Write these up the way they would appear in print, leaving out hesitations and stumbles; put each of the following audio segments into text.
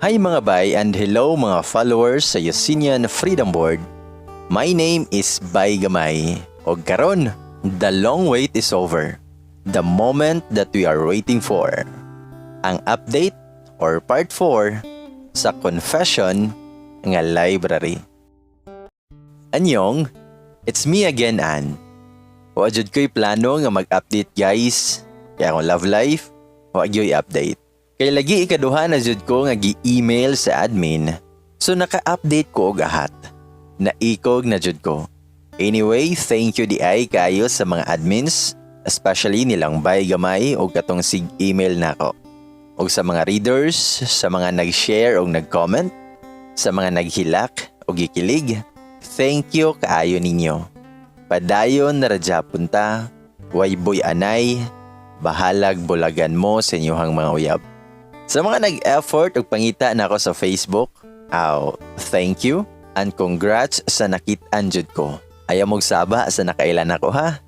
Hi, mga bay, and hello, mga followers sa Yusinian Freedom Board. My name is Bay Gamay. Og karon, the long wait is over. The moment that we are waiting for. Ang update or part 4 sa Confession nga Library. Annyeong, it's me again, Ann. Wa jud ko'y plano nga mag-update, guys. Kay akong love life, wa gyoy update. Kay lagi ikaduha na jud ko nga gi-email sa admin. So naka-update ko og ahat. Naikog na jud ko. Anyway, thank you diay kayo sa mga admins, especially nilang Bay Gamay og katong sig email nako. Og sa mga readers, sa mga nag-share og nag-comment, sa mga naghilak og gikilig, thank you kaayo ninyo. Padayon na ra gyapon ta, way boy anay, bahalag bulagan mo sa inyong mga uyab. Sa mga nag-effort og pangita nako sa Facebook, aw, thank you and congrats sa nakit-an jud ko. Ayaw mog saba sa nakailan nako, ha.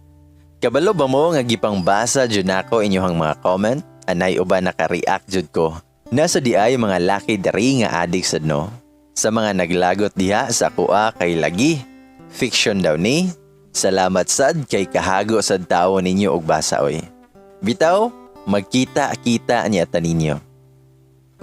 Kabalo ba mo nga gipangbasa jud nako inyong mga comment, anay uban naka-react jud ko? Naa sad diay mga laki diri nga adik sad, no? Sa mga naglagot diha sa akoa kay lagi, fiction daw ni. Salamat sad kay kahago sad tawo ninyo og basa oy. Bitaw, magkita-kita niya ta ninyo.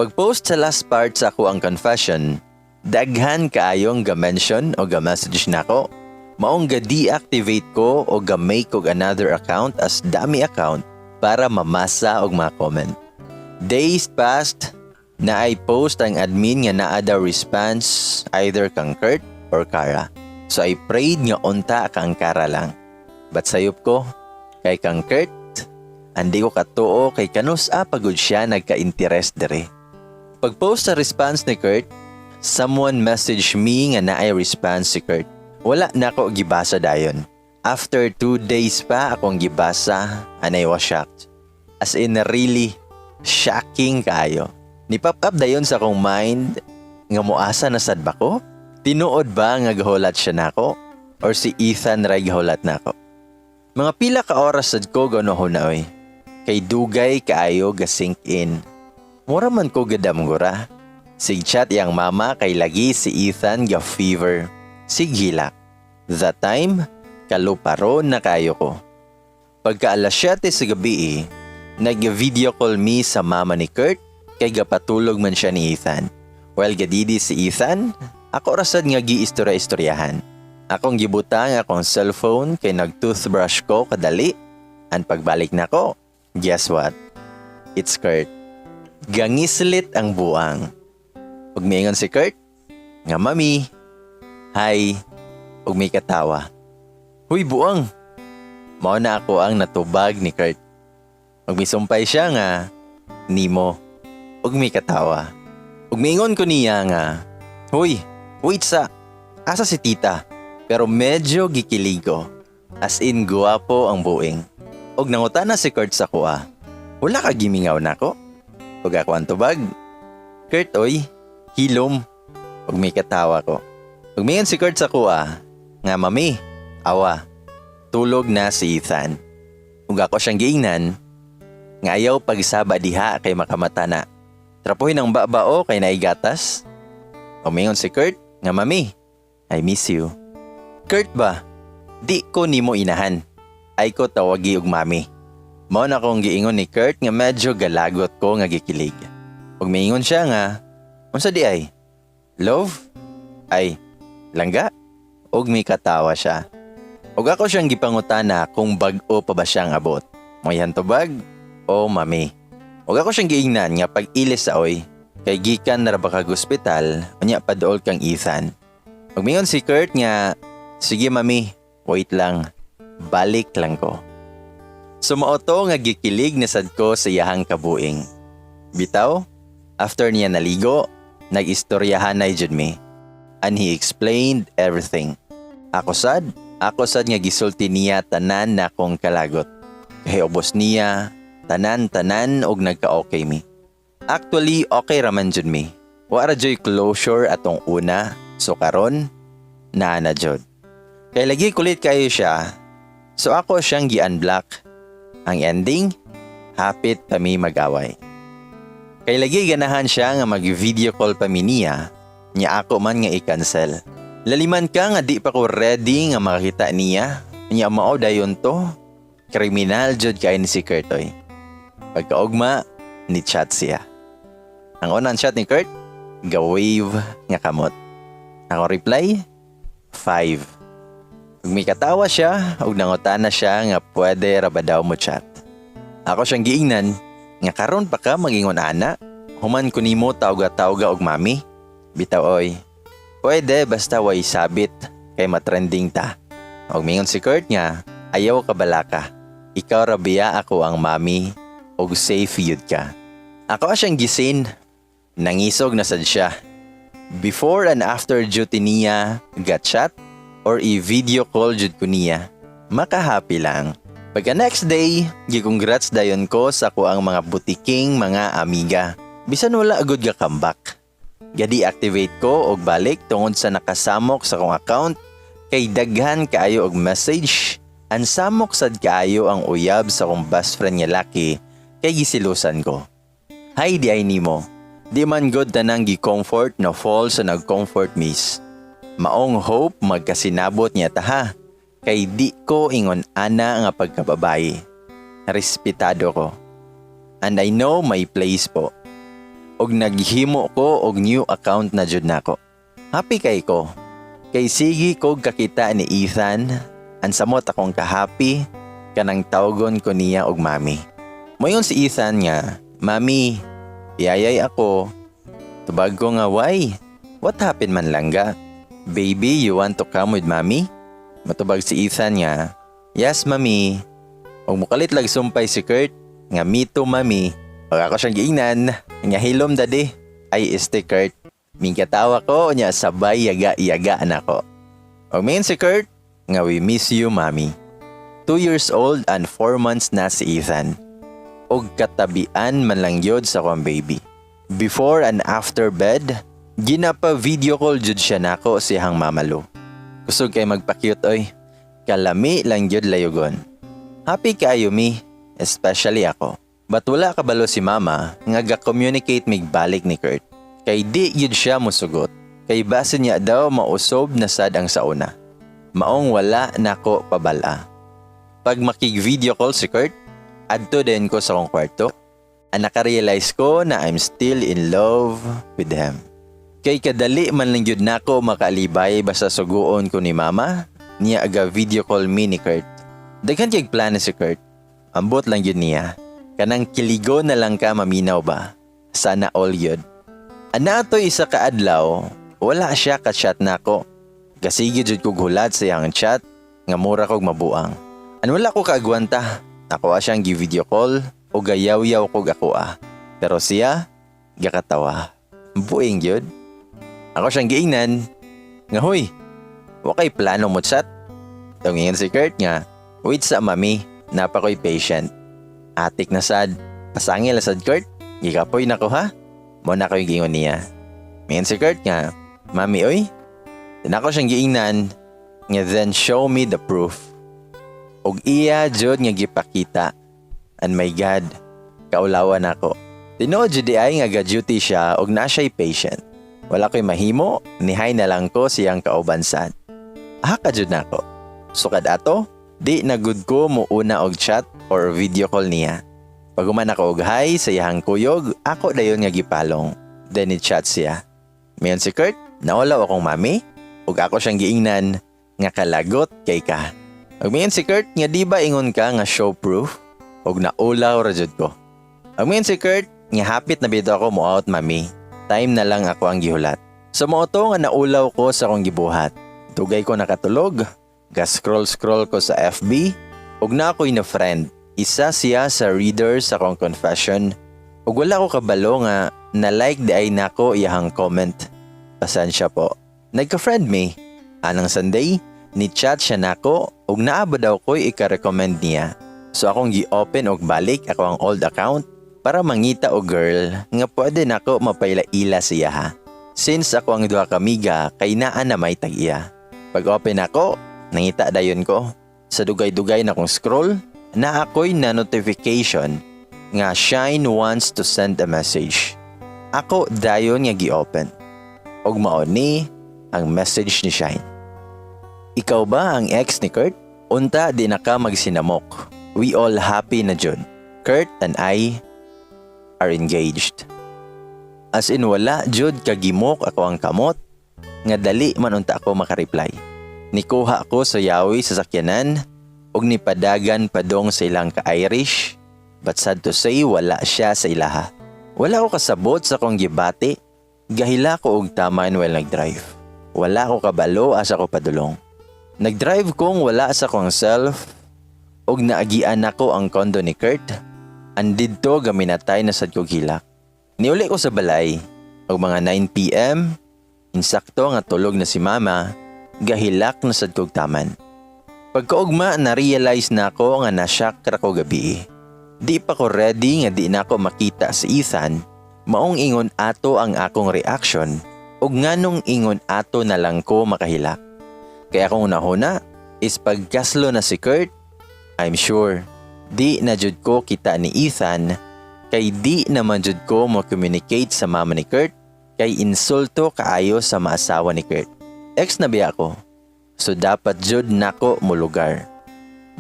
Pag-post sa last part sa akoang confession, daghan kaayong ga-mention o ga-message nako. Maong ga-deactivate ko o ga-make og another account as dummy account para mamasa og mga comment. Days passed na ay post ang admin nga naa daw response either kang Kurt or Kara. So I prayed nga unta kang Kara lang. But sayop ko kay kang Kurt, andi ko katuo kay kanus-a pa gud siya nagka-interest diri. Pag-post sa response ni Kurt, someone message me nga naay response si Kurt. Wala na ako gibasa dayon. After 2 days pa akong gibasa and I was shocked. As in, really shocking kayo. Ni pop up dayon sa akong mind nga muasa na sad ba ko? Tinuod ba nga gahulat siya nako? Or si Ethan ray gahulat nako? Mga pila ka oras sad ko gahunahuna oy. Kay dugay kaayo ga sink in. Mura man ko gadamgura. Sig chat iyang mama kay lagi si Ethan ga fever. Sig hilak. That time, kaluparon na kayo ko. Pagka alas 7 sa gabi, nag-video call me sa mama ni Kurt kay gapatulog man siya ni Ethan. While gadidi si Ethan, ako rasad nga gi-istorya-istoryahan. Akong gibutang akong cellphone kay nag-toothbrush ko kadali. And pagbalik nako, guess what? It's Kurt. Gangislit ang buang. Ug miingon si Kurt, nga, "Mami, hi," ug may katawa. "Huy, buang!" Mao na ako ang natubag ni Kurt. Ug misumpay siya nga, "Nimo," ug may katawa. Ug miingon ko niya nga, "Huy, wait sa, asa si tita?" Pero medyo gikilig ko. As in, guwapo ang buing. Ug nangutana si Kurt sa akoa, "Wala ka gimingaw nako?" Ug ako ang tubag, "Kurt oy, hilom." Ug may katawa ko. Ug miingon si Kurt sa akoa nga, "Mami, awa, tulog na si Ethan." Ug ako siyang giingnan nga ayaw pagsaba diha kay makamata na. "Trapuhin ang babao kay naigatas." Umingon si Kurt nga, "Mami, I miss you." "Kurt ba? Di ko nimo inahan. Ay ko tawagi og mami." Mao na akong giingon ni Kurt nga medyo galagot ko nga gikilig. Ug miingon siya nga, "Unsa diay? Love? Ay, langga?" Ug may katawa siya. Ug ako siyang gipangutana kung bag-o pa ba siyang abot. Iyang tubag, "Oh, mami." Ug ako siyang giingnan nga pag-ilis sa oy, kay gikan na ra ba kag ospital, unya paduol kang Ethan. Ug miingon si Kurt nga, "Sige, mami, wait lang, balik lang ko." So mao to nga gikilig na sad ko sa iyahang kabuing. Bitaw, after niya naligo, nag-istoryahan na jud mi. And he explained everything. Ako sad nga gisulti niya tanan na akong kalagot. Kay ubos niya, tanan-tanan og nagka-okay mi. Actually, okay raman jud mi. Wa ra joy closure atong una, so karon naa na jud. Kay lagi kulit kayo siya, so ako siyang gi-unblock. Ang ending, hapit kami mag-away. Kay lagi ganahan siya nga mag-video call pa mi niya, nya ako man nga i-cancel. Laliman ka nga di pa ko ready nga makakita niya, nya mao dayon to. Kriminal jud kay ni si Kurt oy. Pagkaugma, ni chat siya. Ang unang chat ni Kurt, ga-wave nga kamot. Ako reply, 5. Ug mikatawa siya, ug nangutana siya nga pwede ra ba daw mo chat. Ako siyang giingnan, nga karon pa ka magingon ana, human ko nimo tawga-tawga og mami. Bitaw oy. Pwede basta way sabit kay matrending ta. Og mingon si Kurt nga, "Ayaw ka balaka. Ikaw ra biya ako ang mami og safe yud ka." Ako siyang gi-seen. Nangisog na sad siya. Before and after duty niya, ga-chat or i-video call jud ko niya. Makahappy lang. Pagka next day, gi-congrats dayon ko sa ko ang mga butiking mga amiga. Bisan wala gud ga comeback. Ga-deactivate ko og balik tungod sa nakasamok sa akong account kay daghan kaayo og message. Ang samok sad kaayo ang uyab sa akong best friend nga laki kay gisilusan ko. Hay di ay nimo. Di man god tanang gi-comfort na fall sa nag-comfort miss. Maong hope magkasinabot niya ta ha. Kay di ko ingon ana nga pagkababae. Respetado ko. And I know my place po. Og naghimo ko og new account na jud nako. Happy kay ko. Kay sige kog kakita ni Ethan, ang samot akong kahappy kanang tawgon ko niya og mami. Moingon si Ethan nga, "Mami, yayay ako." Tubag ko nga, "Why? What happened man, langga? Baby, you want to come with mami?" Matubag si Ethan nga, "Yes, mami." Og mukalit lag sumpay si Kurt nga, "Me too, mami." Og ako siyang giingnan nga, "Hilom, daddy." Ay este Kurt. Mingkatawa ko nya sabay yaga-yaga nako. Og mingon si Kurt nga, "We miss you, mami." 2 years old and 4 months na si Ethan. Og katabian man lang yun sa akong baby. Before and after bed, ginapa video call jud siya nako siyang mamalo. Kusog kay magpa-cute oy. Kalami lang jud layugon. Happy kaayo mi, especially ako. But wala kabalo si mama nga ga-communicate mig balik ni Kurt. Kay di yun siya musugot. Kay basin niya daw mausob na sad ang sauna. Maong wala nako pabala. Pag makig-video call si Kurt, adto din ko sa akong kwarto. Ang nakarealize ko na I'm still in love with him. Kay kadali man lang yun nako makaalibay basta suguon ko ni mama, niya aga video call me ni Kurt. Daghan kay plano si Kurt. Ambot lang yun niya. Kanang kiligo na lang ka maminaw ba? Sana all yun. Ana to isa ka adlaw, wala siya ka-chat nako. Kasige jud kog hulat sa iyang chat nga mura kog mabuang. An wala ko kaagwanta. Ako siyang gi-video call o gayaw-yaw kog ako ah. Pero siya, gakatawa. Buing yun. Ako siyang giingnan nga, "Huy, wa kay plano mo chat?" Tungingan si Kurt nga, "Wait sa mami, naa pa ko'y patient." Atik na sad, pasangil na sad Kurt, gikapoy na ko ha. Mo na ko'y giingon niya. Mingon si Kurt nga, "Mami oy." Then ako siyang giingnan nga, "Then show me the proof." Og iya jud nga gipakita. And my God, kaulawan ako. Tinuod jud ay nga ga-duty siya og na siya'y patient. Wala ko'y mahimo, nihay na lang ko siyang kauban sad. Ah, ka jud nako. Sukad ato, di na gud ko muuna og chat or video call niya. Pag human ako og hi sa iyang kuyog, ako dayon nga gipalong. Then ni chat siya. Mayon si Kurt, "Naulaw akong mami?" Ug ako siyang giingnan nga, "Kalagot kay ka." Ug mayon si Kurt nga, "Di ba ingon ka nga show proof?" Ug naulaw ra jud ko. Ug mayon si Kurt nga, "Hapit na bitaw ako mo out, mami. Time na lang ako ang gihulat." Sa so, mao to nga naulaw ko sa akong gibuhat. Dugay ko nakatulog. Ga-scroll-scroll ko sa FB. Ug na ako'y na friend. Isa siya sa readers sa akong confession. Ug wala ko kabalo nga na-like di ay nako iyahang comment. Pasensya po. Nagka-friend me. Anang Sunday, ni chat siya nako ug naa ba daw ko'y ika-recommend niya. So akong gi-open og balik ako ang old account para mangita og girl nga pwede nako mapaila-ila siya ha. Since ako ang duha ka amiga kay naa na may tag-iya. Pag open ako, nangita dayon ko. Sa dugay-dugay na kong scroll, na ako'y na notification. Nga Shine wants to send a message. Ako dayon nga gi-open. Og mao ni ang message ni Shine. "Ikaw ba ang ex ni Kurt? Unta di na ka magsinamok. We all happy na jud. Kurt and I are engaged." As in, wala jud kagimok ako ang kamot nga dali man unta ako makareply. Nikuha ako sa yawi sa sakyanan ug nipadagan padong sa ilang ka-Irish, but sad to say, wala siya sa ilaha. Wala ko kasabot sa akong gibati. Gahila ko og taman while nagdrive. Wala ko kabalo asa ko padulong. Nagdrive kong wala sa akong self ug naagian nako ang condo ni Kurt. Andidto gaminatay na sad kog hilak. Niuli ko sa balay og mga 9 p.m., insakto nga tulog na si Mama, gahilak na sad kog taman. Pagkaugma, na-realize na ako nga na-shock ra ko gabi. Di pa ko ready nga di na ako makita si Ethan, maong ingon ato ang akong reaction ug nganong ingon ato na lang ko makahilak. Kaya akong nahuna is pagkaslo na si Kurt, I'm sure, di na jud ko kita ni Ethan kay di naman jud ko mo communicate sa mama ni Kurt kay insulto kaayo sa maasawa ni Kurt. Ex na biya ako. So dapat jud nako mo lugar.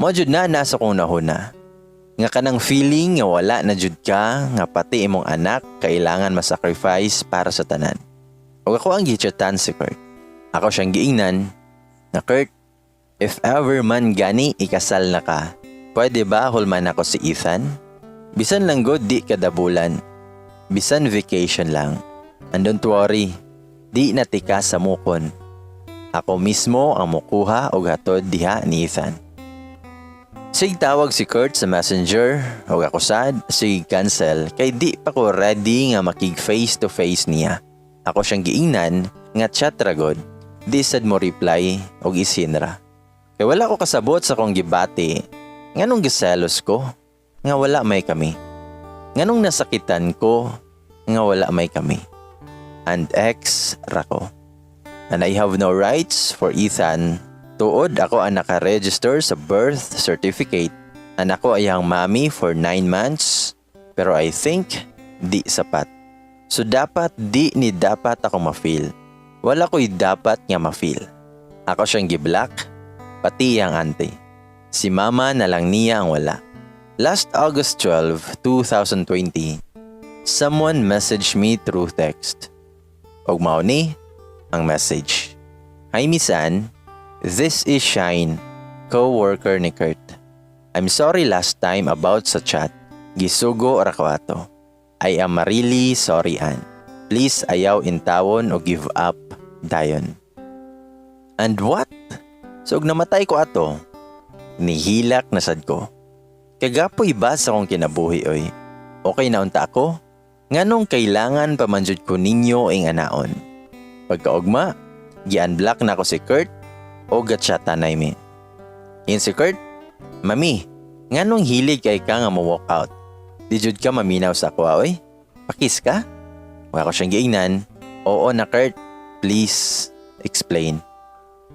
Mo jud na nasa kong nahuna. Nga kanang feeling nga wala na jud ka, nga pati imong anak kailangan masacrifice para sa tanan. Ug ako ang gichatan si Kurt. Ako siyang giingnan na, "Kurt, if ever man gani ikasal na ka, pwede ba hulman ako si Ethan? Bisan lang gud di kadabulan. Bisan vacation lang. And don't worry, di na tika sa mukon. Ako mismo ang mukuha og hatod diha ni Ethan." Sig tawag si Kurt sa Messenger ug ako sad sig cancel kay di pa ko ready nga makig face to face niya. Ako siyang giingnan nga chat ra gud. Di sad mo reply og i-seen ra. Kay wala ko kasabot sa akong gibati. Nganong giselos ko nga wala may kami? Nganong nasakitan ko nga wala may kami? And ex ra ko. And I have no rights for Ethan. Tuod ako ang naka-register sa birth certificate. And ako ay ang mommy for 9 months. Pero I think di sapat. So dapat di ni dapat ako ma-feel. Wala ko'y dapat nga ma-feel. Ako siyang giblock, pati ang auntie. Si Mama na lang niya ang wala. Last August 12, 2020, someone messaged me through text. Og mao ni ang message. "Hi Miss Ann, this is Shine, co-worker ni Kurt. I'm sorry last time about sa chat. Gisugo ra ko ato. I am really sorry, Ann. Please ayaw intawon o give up dayon." And what? So ug namatay ko ato, nihilak na sad ko. Kagapoy ba sa akong kinabuhi oy? Okay na unta ako? Nganong kailangan pa man jud ko ninyo ing anaon? Pagkaugma, gi-unblock na ako si Kurt o gatchatan mi. Ingon si Kurt, "Mami, nganong hilig kay ka nga mo walk out? Di jud ka maminaw sa ako oy? Pakis ka?" Wala ko siyang giingnan, "Oo na Kurt, please explain."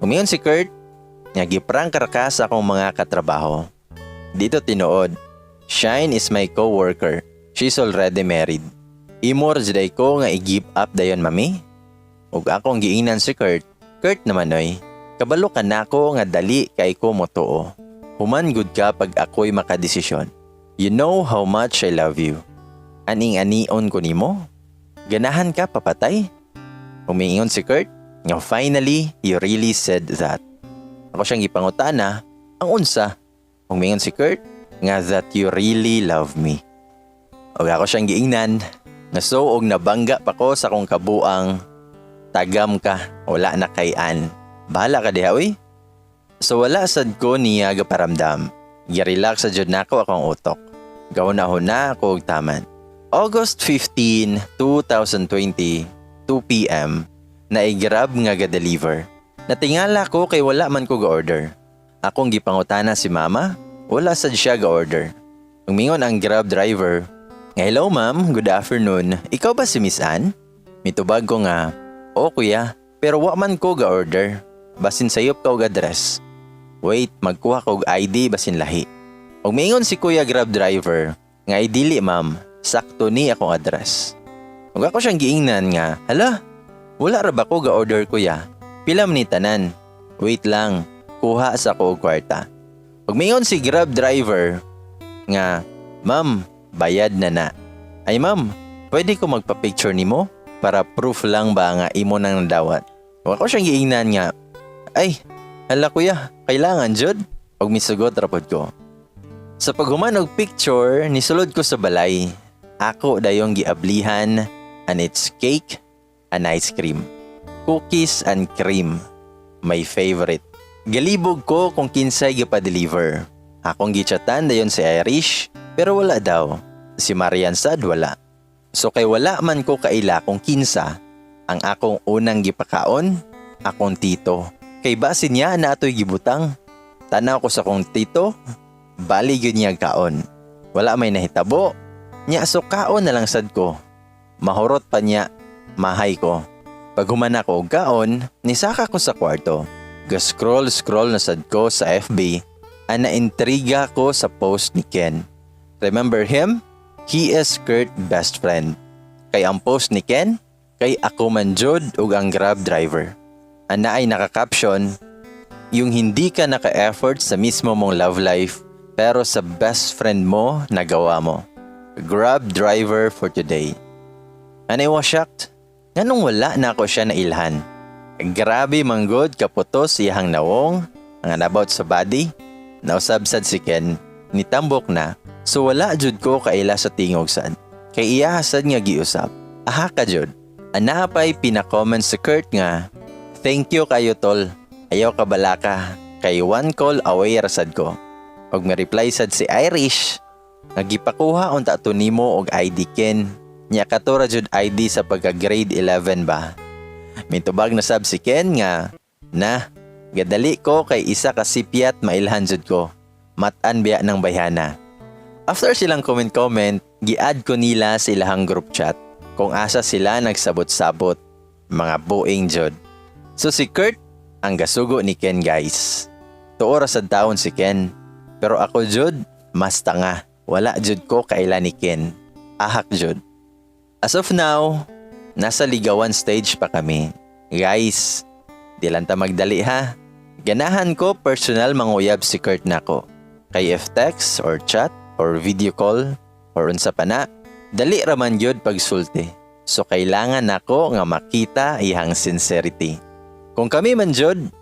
Umingon si Kurt, nga giprank ra ka sa akong mga katrabaho. Dito tinuod. Shine is my co-worker. She's already married. Imo ra jud ko nga i-give up dayon, Mami?" Ug akong giingnan si Kurt, "Kurt naman oy, kabalo ka nako nga dali kay ko motuo. Human gud ka pag ako'y makadesisyon. You know how much I love you. Aning anion ko nimo? Ganahan ka papatay?" Umiingon si Kurt, nga "Finally, you really said that." Ako siyang gipangutana, "Ang unsa?" Umingon si Kurt, nga that you really love me. Og ako siyang giingnan, nga so og nabangga pa ko sa akong kabuang, "Tagam ka, wala na kay Ann. Bahala ka diha uy." So wala sad ko niya gaparamdam. Gi-relax sa jud nako akong utok. Gahuna-huna ako og taman. August 15, 2020, 2 p.m., naay Grab nga ga-deliver. Natingala ko kay wala man ko ga-order. Akong gipangutana si Mama, wala sad siya ga-order. Umingon ang Grab driver, nga, "Hello ma'am, good afternoon. Ikaw ba si Miss Ann?" Mitubag ko nga, "O kuya, pero wa man ko ga-order. Basin sayop ka og address. Wait, magkuha ko og ID basin lahi." Ug miingon si kuya Grab driver, Nga ay dili, ma'am, sakto ni akong address. Ug ako siyang giingnan nga, "Hala, wala ra ba ko ga-order, kuya? Pila man ni tanan? Wait lang, kuha sa ko og kwarta." Ug mingon si Grab driver nga, "Ma'am, bayad na na." "Ay ma'am, pwede ko magpa-picture nimo para proof lang ba nga imo nang nadawat?" Ug ako siyang giingnan nga, "Ay, hala kuya, kailangan jud?" Ug misugot ra pod ko. Sa paghuman og picture, nisulod ko sa balay. Ako dayong giablihan and it's cake and ice cream. Cookies and cream. My favorite. Galibog ko kung kinsay gipa-deliver. Akong gichatan dayon si Irish, pero wala daw. Si Marian sad wala. So kay wala man ko kaila kung kinsa, ang akong unang gipakaon, akong tito. Kay basin niya na ato'y gibutang. Tanaw ko sa akong tito, bali gyud niya kaon. Wala may nahitabo. Nya so kaon na lang sad ko. Mahurot pa niya, mahay ko. Pag human ako og kaon, nisaka ko sa kwarto. Ga-scroll scroll na sad ko sa FB, ana intriga ko sa post ni Ken. Remember him? He is Kurt best friend. Kay ang post ni Ken, kay ako man jud ug ang Grab driver. Ana ay naka-caption, "Yung hindi ka naka-effort sa mismo mong love life, pero sa best friend mo nagawa mo. Grab driver for today." And I was shocked. Nganong wala na ako siya nailhan? Grabe manggod kaputos iyang nawong, ang about sa body. Nausab sad si Ken, nitambok na, so wala jud ko kaila sa tingog sad. Kay iya sad nga giusab. Aha ka jud. Ana pa'y pina-comment si Kurt nga, "Thank you kayo tol. Ayaw ka balaka. Kay one call away rasad ko." Og reply sad si Irish nga, "Gipakuha unta to nimo og ID, Ken. Nya kato ra jud ID sa pagka grade 11 ba?" Mitubag na sab si Ken nga, "Na, gadali ko kay isa ka sipyat mailhan jud ko. Matan biya ng bayhana." After silang comment-comment, gi-add ko nila sa ilahang group chat kung asa sila nagsabot-sabot. Mga buing jud. So si Kurt ang gasugo ni Ken, guys. Tuo ra sad taon si Ken. Pero ako jud, mas tanga. Wala jud ko kaila ni Ken. Ahak jud. As of now, nasa ligawan stage pa kami. Guys, di lang ta magdali ha. Ganahan ko personal manguyab si Kurt nako. Kay if text or chat or video call or unsa pa na, dali raman gyud pagsulti. So kailangan nako nga makita iyang sincerity. Kung kami man jud,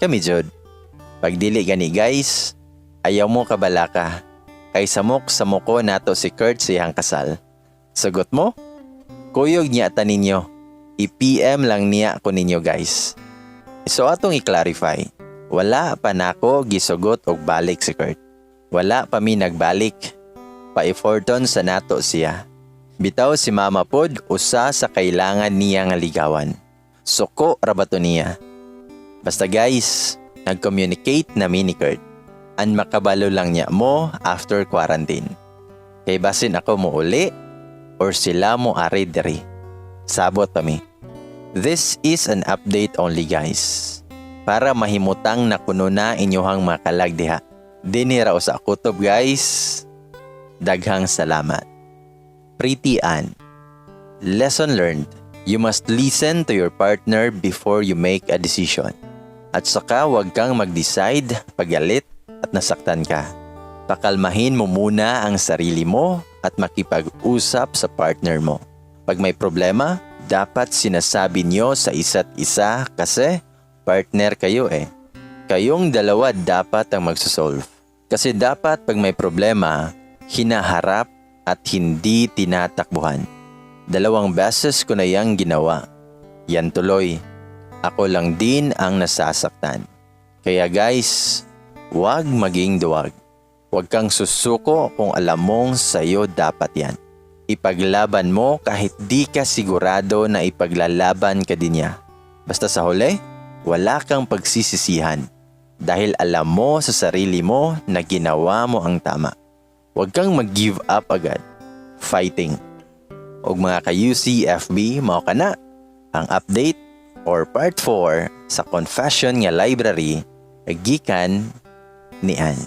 kami jud. Pag dili gani guys, ayaw mo kabalaka. Kay samok samuko nato si Kurt sa iyang kasal. Sagot mo? Kuyog niya ta ninyo. I-PM lang niya ko ninyo, guys. So atong i-clarify. Wala pa nako gisugot og balik si Kurt. Wala pa mi nagbalik. Pa-efforton sa nato siya. Bitaw si Mama pod usa sa kailangan niya nga ligawan. Suko ra ba to niya? Basta guys, nag-communicate na mi ni Kurt. An makabalo lang niya mo after quarantine. Kay basin ako mo uli or sila mo ari diri. Sabot pa mi. This is an update only, guys. Para mahimutang na kuno na inyuhang makalag diha. Dinhi ra sa kutob, guys. Daghang salamat. Pretty Ann. Lesson learned. You must listen to your partner before you make a decision. At saka huwag kang mag-decide pag galit at nasaktan ka. Pakalmahin mo muna ang sarili mo at makipag-usap sa partner mo. Pag may problema, dapat sinasabi nyo sa isa't isa kasi partner kayo eh. Kayong dalawa dapat ang magsosolve. Kasi dapat pag may problema, hinaharap at hindi tinatakbuhan. 2 beses ko na yang ginawa. Yan tuloy. Ako lang din ang nasasaktan. Kaya guys, huwag maging duwag. Huwag kang susuko kung alam mong sa'yo dapat yan. Ipaglaban mo kahit di ka sigurado na ipaglalaban ka din niya. Basta sa huli, wala kang pagsisisihan. Dahil alam mo sa sarili mo na ginawa mo ang tama. Huwag kang mag-give up agad. Fighting. Og mga ka-UCFB, mao kana ang update or part 4 sa Confession nga Library gikan ni Ann.